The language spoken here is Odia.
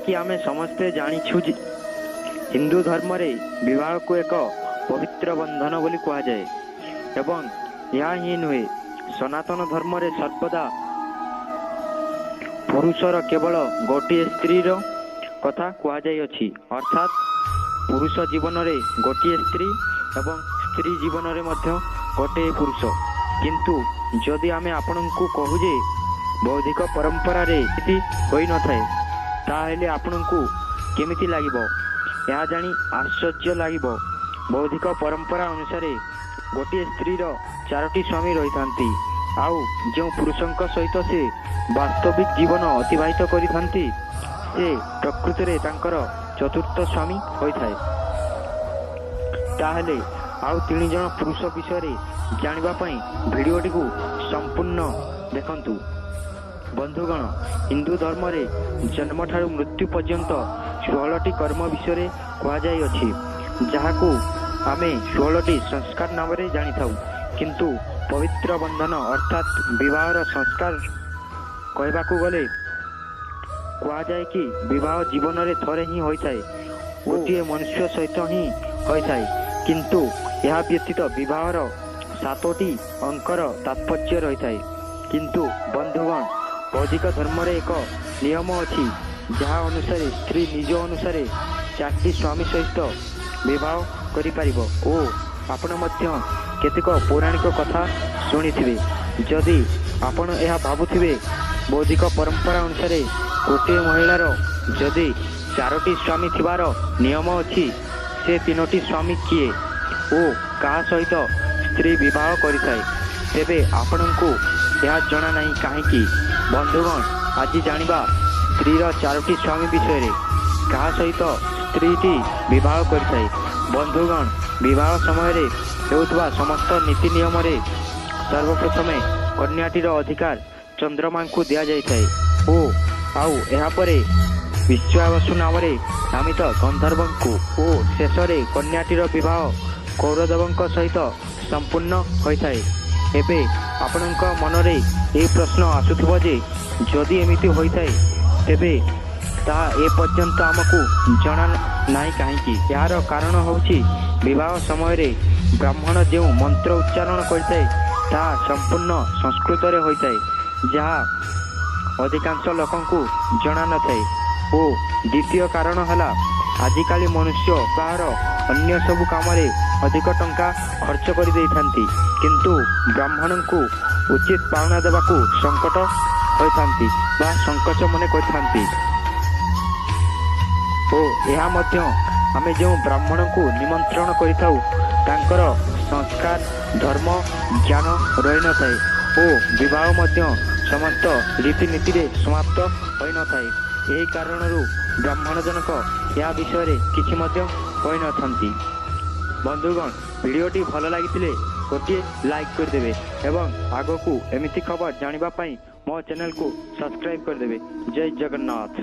ଯାହାକି ଆମେ ସମସ୍ତେ ଜାଣିଛୁ ଯେ ହିନ୍ଦୁ ଧର୍ମରେ ବିବାହକୁ ଏକ ପବିତ୍ର ବନ୍ଧନ ବୋଲି କୁହାଯାଏ ଏବଂ ଏହା ହିଁ ନୁହେଁ, ସନାତନ ଧର୍ମରେ ସର୍ବଦା ପୁରୁଷର କେବଳ ଗୋଟିଏ ସ୍ତ୍ରୀର କଥା କୁହାଯାଇଅଛି। ଅର୍ଥାତ୍ ପୁରୁଷ ଜୀବନରେ ଗୋଟିଏ ସ୍ତ୍ରୀ ଏବଂ ସ୍ତ୍ରୀ ଜୀବନରେ ମଧ୍ୟ ଗୋଟିଏ ପୁରୁଷ। କିନ୍ତୁ ଯଦି ଆମେ ଆପଣଙ୍କୁ କହୁ ଯେ ବୌଦ୍ଧିକ ପରମ୍ପରାରେ ଏମିତି ହୋଇନଥାଏ, ତାହେଲେ ଆପଣଙ୍କୁ କେମିତି ଲାଗିବ? ଏହା ଜାଣି ଆଶ୍ଚର୍ଯ୍ୟ ଲାଗିବ। ବୌଦ୍ଧିକ ପରମ୍ପରା ଅନୁସାରେ ଗୋଟିଏ ସ୍ତ୍ରୀର ଚାରୋଟି ସ୍ୱାମୀ ରହିଥାନ୍ତି, ଆଉ ଯେଉଁ ପୁରୁଷଙ୍କ ସହିତ ସେ ବାସ୍ତବିକ ଜୀବନ ଅତିବାହିତ କରିଥାନ୍ତି, ସେ ପ୍ରକୃତରେ ତାଙ୍କର ଚତୁର୍ଥ ସ୍ୱାମୀ ହୋଇଥାଏ। ତାହେଲେ ଆଉ ତିନି ଜଣ ପୁରୁଷ ବିଷୟରେ ଜାଣିବା ପାଇଁ ଭିଡ଼ିଓଟିକୁ ସମ୍ପୂର୍ଣ୍ଣ ଦେଖନ୍ତୁ। ବନ୍ଧୁଗଣ, ହିନ୍ଦୁ ଧର୍ମରେ ଜନ୍ମଠାରୁ ମୃତ୍ୟୁ ପର୍ଯ୍ୟନ୍ତ 16ଟି କର୍ମ ବିଷୟରେ କୁହାଯାଇଅଛି, ଯାହାକୁ ଆମେ 16ଟି ସଂସ୍କାର ନାମରେ ଜାଣିଥାଉ। କିନ୍ତୁ ପବିତ୍ର ବନ୍ଧନ ଅର୍ଥାତ୍ ବିବାହର ସଂସ୍କାର କହିବାକୁ ଗଲେ କୁହାଯାଏ କି ବିବାହ ଜୀବନରେ ଥରେ ହିଁ ହୋଇଥାଏ, ଗୋଟିଏ ମନୁଷ୍ୟ ସହିତ ହିଁ ହୋଇଥାଏ। କିନ୍ତୁ ଏହା ବ୍ୟତୀତ ବିବାହର ସାତୋଟି ଅଙ୍କର ତାତ୍ପର୍ଯ୍ୟ ରହିଥାଏ। କିନ୍ତୁ ବନ୍ଧୁଗଣ, ବୌଦ୍ଧିକ ଧର୍ମରେ ଏକ ନିୟମ ଅଛି, ଯାହା ଅନୁସାରେ ସ୍ତ୍ରୀ ନିଜ ଅନୁସାରେ ଚାରିଟି ସ୍ୱାମୀ ସହିତ ବିବାହ କରିପାରିବ। ଓ ଆପଣ ମଧ୍ୟ କେତେକ ପୌରାଣିକ କଥା ଶୁଣିଥିବେ। ଯଦି ଆପଣ ଏହା ଭାବୁଥିବେ, ବୌଦ୍ଧିକ ପରମ୍ପରା ଅନୁସାରେ ଗୋଟିଏ ମହିଳାର ଯଦି ଚାରୋଟି ସ୍ୱାମୀ ଥିବାର ନିୟମ ଅଛି, ସେ ତିନୋଟି ସ୍ୱାମୀ କିଏ ଓ କାହା ସହିତ ସ୍ତ୍ରୀ ବିବାହ କରିଥାଏ, ତେବେ ଆପଣଙ୍କୁ ଏହା ଜଣା ନାହିଁ କାହିଁକି? ବନ୍ଧୁଗଣ, ଆଜି ଜାଣିବା ସ୍ତ୍ରୀର ଚାରୋଟି ସ୍ୱାମୀ ବିଷୟରେ, କାହା ସହିତ ସ୍ତ୍ରୀଟି ବିବାହ କରିଥାଏ। ବନ୍ଧୁଗଣ, ବିବାହ ସମୟରେ ହେଉଥିବା ସମସ୍ତ ନୀତି ନିୟମରେ ସର୍ବପ୍ରଥମେ କନ୍ୟାଟିର ଅଧିକାର ଚନ୍ଦ୍ରମାଙ୍କୁ ଦିଆଯାଇଥାଏ ଓ ଆଉ ଏହାପରେ ବିଶ୍ୱାବସୁ ନାମରେ ନାମିତ ଗନ୍ଧର୍ବଙ୍କୁ ଓ ଶେଷରେ କନ୍ୟାଟିର ବିବାହ କୌରଦେବଙ୍କ ସହିତ ସମ୍ପୂର୍ଣ୍ଣ ହୋଇଥାଏ। ଏବେ ଆପଣଙ୍କ ମନରେ ଏହି ପ୍ରଶ୍ନ ଆସୁଥିବ ଯେ ଯଦି ଏମିତି ହୋଇଥାଏ, ତେବେ ତାହା ଏପର୍ଯ୍ୟନ୍ତ ଆମକୁ ଜଣା ନାହିଁ କାହିଁକି? ଏହାର କାରଣ ହେଉଛି, ବିବାହ ସମୟରେ ବ୍ରାହ୍ମଣ ଯେଉଁ ମନ୍ତ୍ର ଉଚ୍ଚାରଣ କରିଥାଏ, ତାହା ସମ୍ପୂର୍ଣ୍ଣ ସଂସ୍କୃତରେ ହୋଇଥାଏ, ଯାହା ଅଧିକାଂଶ ଲୋକଙ୍କୁ ଜଣା ନଥାଏ। ଓ ଦ୍ୱିତୀୟ କାରଣ ହେଲା, ଆଜିକାଲି ମନୁଷ୍ୟ ବିବାହର ଅନ୍ୟ ସବୁ କାମରେ ଅଧିକ ଟଙ୍କା ଖର୍ଚ୍ଚ କରିଦେଇଥାନ୍ତି, କିନ୍ତୁ ବ୍ରାହ୍ମଣଙ୍କୁ ଉଚିତ ପାଉଣା ଦେବାକୁ ସଙ୍କଟ ହୋଇଥାନ୍ତି ବା ସଙ୍କୋଚ ମନେ କରିଥାନ୍ତି। ଓ ଏହା ମଧ୍ୟ ଆମେ ଯେଉଁ ବ୍ରାହ୍ମଣଙ୍କୁ ନିମନ୍ତ୍ରଣ କରିଥାଉ, ତାଙ୍କର ସଂସ୍କାର, ଧର୍ମ ଜ୍ଞାନ ରହିନଥାଏ ଓ ବିବାହ ମଧ୍ୟ ସମସ୍ତ ରୀତିନୀତିରେ ସମାପ୍ତ ହୋଇନଥାଏ। ଏହି କାରଣରୁ ବ୍ରାହ୍ମଣ ଜଣକ ଏହା ବିଷୟରେ କିଛି ମଧ୍ୟ କହିନଥାନ୍ତି। ବନ୍ଧୁଗଣ, ଭିଡ଼ିଓଟି ଭଲ ଲାଗିଥିଲେ ଗୋଟିଏ ଲାଇକ୍ କରିଦେବେ ଏବଂ ଆଗକୁ ଏମିତି ଖବର ଜାଣିବା ପାଇଁ ମୋ ଚ୍ୟାନେଲକୁ ସବସ୍କ୍ରାଇବ୍ କରିଦେବେ। ଜୟ ଜଗନ୍ନାଥ।